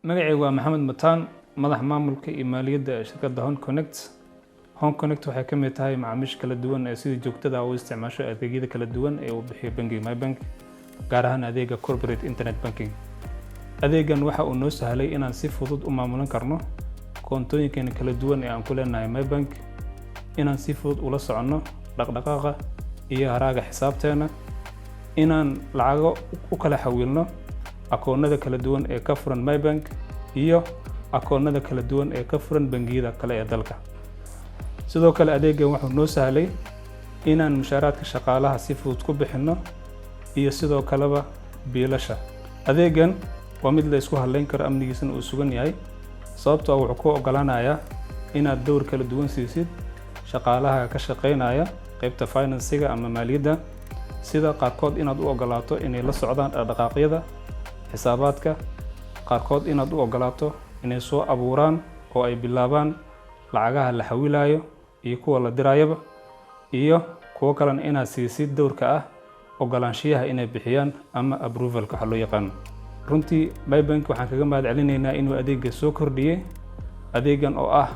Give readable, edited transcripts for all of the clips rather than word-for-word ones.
Magacaygu waa Maxamed Mataan, madax maamulka iyo maaliyadda ee shirkadda Home Connect. Home Connect waxay ka mid tahay macaamiisha kala duwan ee sida joogtada ah u isticmaasho adeegyada kala duwan ee uu bixiyo bangiga MyBank, gaar ahaan adeega corporate internet banking. Adeegan waxa uu noo sahlay inaan si fudud u maamulan karno koontooyinkeena kala duwan ee aan ku leenahay MyBank, inaan si fudud ula soconno dhaqdhaqaaqa iyo haraaga xisaabteena, inaan lacago u kala xawilno akoonnada kala duwan ee ka furan MyBank iyo akoonnada kala duwan ee ka furan bangiyada kale ee dalka. Sidoo kale, adeegan wuxuu noo sahlay inaan mushaaraadka shaqaalaha si fudud ku bixinno iyo sidoo kaleba biilasha. Adeegan waa mid la isku halleyn karo, amnigiisana uu sugan yahay, sababtoo ah wuxuu ku oggolaanayaa inaad dowr kala duwan siisid shaqaalaha ka shaqeynaya qaybta finance-iga ama maaliyadda, sida qaarkood inaad u oggolaato inay la socdaan dhaqdhaqaaqyada xisaabaadka, qaarkood inaad u oggolaato inay soo abuuraan oo ay bilaabaan lacagaha la xawilayo iyo kuwa la dirayaba, iyo kuwo kalena inaad siisid dowrka ah oggolaanshiyaha inay bixiyaan ama approval-ka waxa loo yaqaano. Runtii MyBank waxaan kaga mahad celinaynaa inuu adeegga soo kordhiyey, adeegan oo ah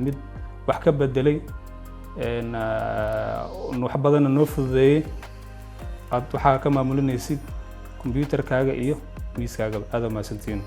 mid wax ka bedelay, wax badanna noo fududeeyey. Aad waxaa ka maamulinaysid computer-kaaga iyo miiskaagaba. Aad mahadsantihiin.